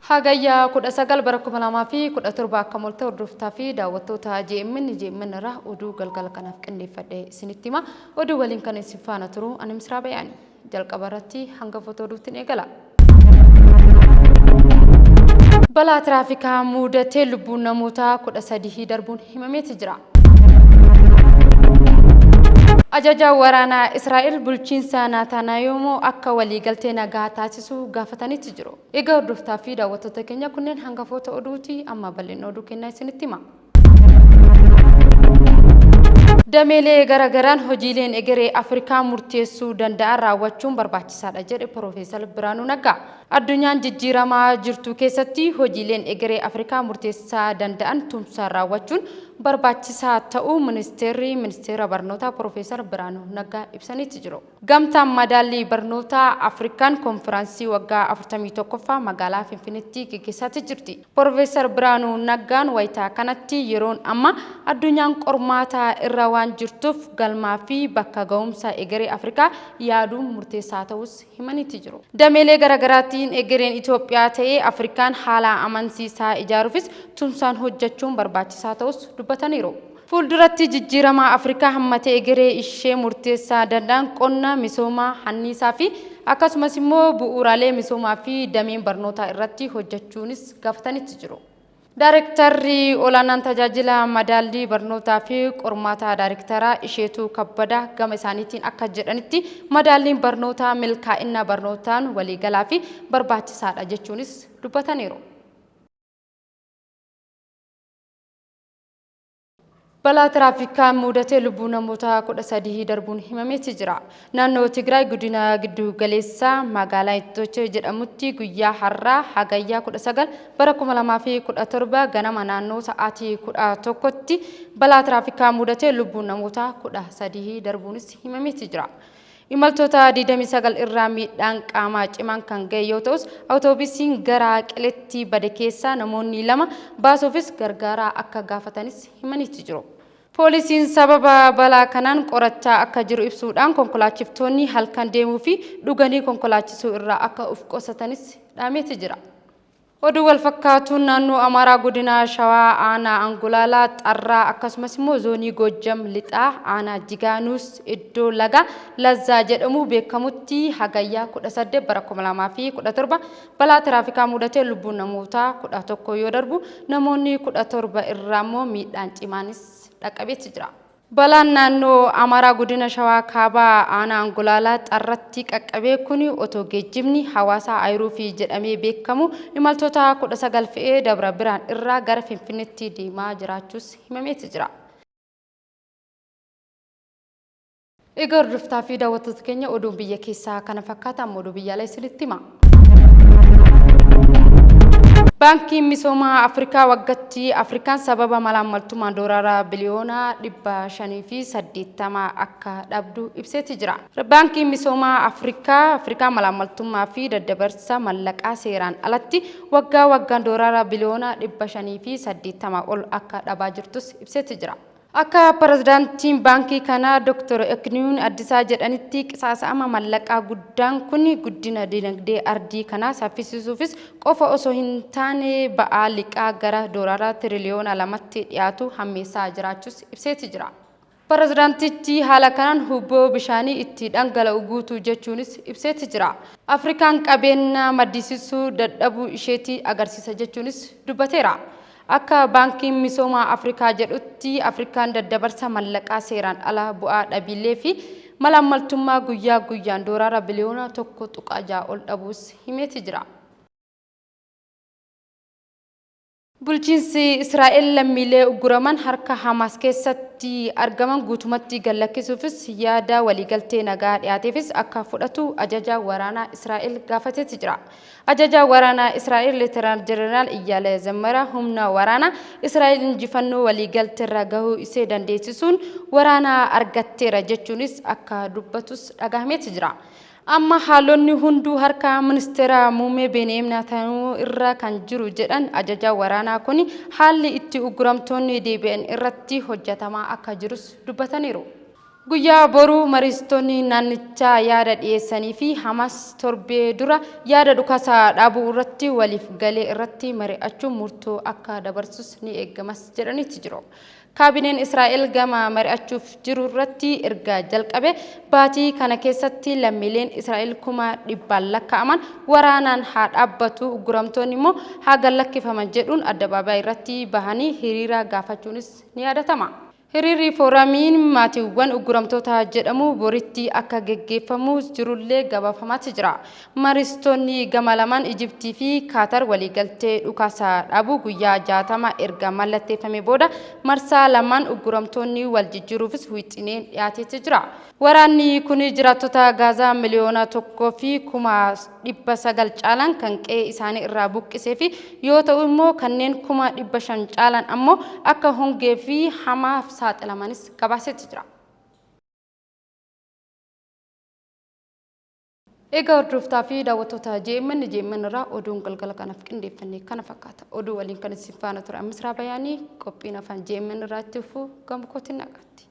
Hagayya 19 bara 2017 akkam oolte hordoftaa fi daawwattoota JMN JMN irraa oduu galgala kanaaf qindeeffadhe isinitti hima. Oduu waliin kan isin faana turu ani Misraa Bayaani. Jalqaba irratti hangafoota oduutiin eegala. Balaa tiraafikaa muudatee lubbuun namoota 13 darbuun himameeti jira. Ajajaan waraanaa Israa'el bulchiinsa Naataanaayoomoo akka waliigaltee nagaa taasisu gaafataniiti jiru. Egaa hordoftaa fi daawwattoota keenya kunneen hangafoota oduuti amma bal'ina oduu kennaa isinitti hima. Dameelee garagaraan hojiileen egeree Afrikaa murteessuu danda'an raawwachuun barbaachisaadha jedhe Piroofeesar Biraanuu Naggaa. Addunyaan jijjiiramaa jirtu keessatti hojiileen egeree Afrikaa murteessaa danda'an tumsaan raawwachuun barbaachisaa ta'uu Ministeerri Ministeera Barnootaa Piroofeesar Biraanuu Naggaa ibsaniiti jiru. Gamtaan Madaallii Barnootaa Afrikaan konfiraansii waggaa 41ffaa magaalaa Finfinneetti geggeessaati jirti. Piroofeesar Biraanuu Naggaan wayita kanatti yeroon amma addunyaan qormaata irra waan jirtuuf galmaa fi bakka ga'umsa egeree Afrikaa yaaduun murteessaa ta'uus himaniiti jiru. Dameelee garaagaraatiin egereen Itoophiyaa ta'ee Afrikaan haala amansiisaa ijaaruufis tumsaan hojjechuun barbaachisaa ta'uus dubbataniiru. Fuulduratti jijjiirama Afrikaa hammatee egeree ishee murteessaa danda'an qonna, misooma, hanniisaa fi akkasumas immoo bu'uuraalee misoomaa fi dameen barnootaa irratti hojjechuunis gaafatanitti jiru. Daarektarri olaanaan tajaajila madaallii barnootaa fi qormaataa daarektaraa Isheetuu Kabbadaa gama isaaniitiin akka jedhanitti madaalliin barnootaa milkaa'ina barnootaan waliigalaa fi barbaachisaadha jechuunis dubbataniiru. Balaa tiraafikaa muudatee lubbuu namoota 13 darbuun himameeti jira. Naannoo Tigraay godina giddu galeessaa magaalaa Ittochee jedhamutti guyyaa har'aa Hagayya 19 bara 2017 ganama naannoo sa'aatii 11tti balaa tiraafikaa muudatee lubbuun namoota 13 darbuunis himameeti jira. Imaltoota 29 irraa miidhaan qaamaa cimaan kan ga'e yoo ta'us awutoobisiin gara Qiletti bade keessaa namoonni lama baasuufis gargaaraa akka gaafatanis himaniiti jiru. Poolisiin sababa balaa kanaan qorachaa akka jiru ibsuudhaan konkolaachiftoonni halkan deemuu fi dhuganii konkolaachisuu irraa akka of qusatanis dhaameeti jira. Oduu wal fakkaatuun naannoo Amaaraa godina Shawaa aanaa Angulaalaa Xarraa akkasumas immoo zoonii Goojjam Lixaa aanaa Jigaanuus iddoo laga Lazzaa jedhamu beekamutti Hagayya 18 bara 2017 balaa tiraafikaa mudatee lubbuun namootaa 11 yoo darbu namoonni 17 irraa immoo miidhaan cimaanis dhaqqabeetti jira. Balaan naannoo Amaaraa godina Shawaa Kaabaa aanaa Angulaalaa Xarratti qaqqabee kun otoo geejjibni hawaasaa Ayiruufi jedhamee beekamu imaltoota 19 fe'ee Dabra Birhaan irraa gara Finfinneetti deemaa jiraachuus himameeti jira. Egaa hordoftaa fi daawwattoota keenya oduun biyya keessaa kana fakkaata amma oduu biyya alaa isinitti hima. Baankiin Misoomaa Afrikaa waggatti Afrikaan sababa malaammaltummaan doolaara biliyoona 580 akka dhabdu ibseeti jira. Baankiin Misoomaa Afrikaa Afrikaa malaammaltummaa fi daddabarsa mallaqaa seeraan alatti waggaa waggaan doolaara biliyoona 580 ol akka dhabaa jirtus ibseeti jira. Akka pirezidaantiin baankii kanaa Dr. Ekniyuun Addisaa jedhanitti qisaasa'ama mallaqaa guddaan kun guddina dinagdee ardii kanaa saffisiisuufis qofa osoo hin taane ba'aa liqaa gara doolaara tiriliyoona lamatti dhiyaatu hammeessaa jiraachuus ibseeti jira. Pirezidaantichi haala kanaan hubboo bishaanii itti dhangala'u guutuu jechuunis ibseeti jira. Afrikaan qabeenya maddisiisuu dadhabuu isheetii agarsiisa jechuunis dubbateera. Akka Baankiin Misoomaa Afrikaa jedhutti Afrikaan daddabarsa mallaqaa seeraan alaa bu'aa dhabiilee fi malaammaltummaa guyyaa guyyaan dooraara biliyoona 1.6 ol dhabuus himeeti jira. Bulchiinsi Israa'el lammiilee ugguraman harka Hamaas keessatti argaman guutumatti gad lakkisuufis yaada waliigaltee nagaa dhiyaateefis akka fudhatu ajaja waraanaa Israa'el gaafateeti jira. Ajajaan waraanaa Israa'el Leetanaal Jeneraal Iyyaal Zammara humna waraanaa Israa'el injifannoo waliigalteerra gahuu isee dandeessisuun waraana argatteera jechuunis akka dubbatus dhagahameeti jira. Amma haalonni hunduu harka ministeera muummee Beni'eem Naataaniyuu irra kan jiru jedhan ajajaan waraanaa kuni haalli itti ugguramtoonni deebi'an irratti hojjatamaa akka jirus dubbataniiru. Guyyaa boruu mariistonni naannichaa yaada dhiyeessanii fi Hamaas torbee dura yaada dhukaasa dhaabuu irratti waliif galee irratti mari'achuun murtoo akka dabarsus ni eegamas jedhaniiti jiru. Kaabineen Israa'el gama mari'achuuf jiru irratti erga jalqabe baatii kana keessatti lammiileen Israa'el 100,000 lakkaa'aman waraanaan haa dhaabbatu, ugguramtoonni immoo haa gad-lakkifaman jedhuun addabaabaayii irratti bahanii hiriira gaafachuunis ni yaadatama. Hiriirri Fooramiin maatiiwwan ugguramtootaa jedhamu boritti akka geggeeffamu jirullee gabaafamaati jira. Maristoonni gama lamaan Ijiptii fi Kaatar waliigaltee dhukaasa dhaabuu guyyaa 60 erga mallatteeffame booda marsaa lamaan ugguramtoonni wal jijjiiruufis wixineen dhiyaateeti jira. Waraanni kun jiraattota Gaazaa 1,900,000 caalan kan qe'ee isaanii irraa buqqisee fi yoo ta'u immoo kanneen 500,000 caalan ammoo akka hongee fi hamaaf saaxilamanis gabaaseeti jira. Egaa hordoftaa fi daawwattoota JMN, JMN irraa oduun galgala kanaaf qindeeffanne kana fakkaata. Oduu waliin kan isin faana ture Ammisraa Bayaanii, qophiin afaan JMN irraa itti fufuu gama kootiin nagaatti.